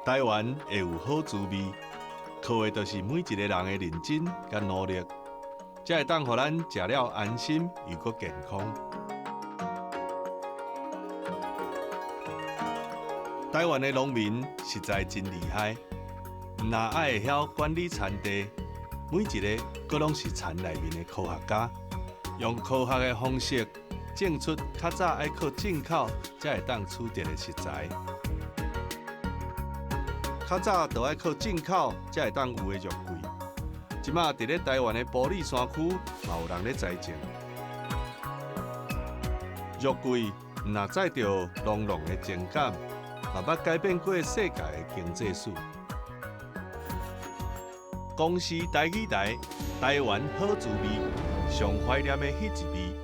台灣會有好滋味，靠的就是每一個人的認真佮努力，才會當予咱食了安心又閣健康。台灣的農民實在真厲害，毋但愛會曉管理田地，每一個閣攏是田內面的科學家，用科學的方式種出較早愛靠進口才會當取得的食材。較早就愛靠進口才會當有的肉桂，這馬佇咧台灣的埔里山區嘛有人咧栽種。肉桂毋若載著濃濃的情感，嘛捌改變過世界的經濟史。公視台語台，台灣好滋味，上懷念的彼一味。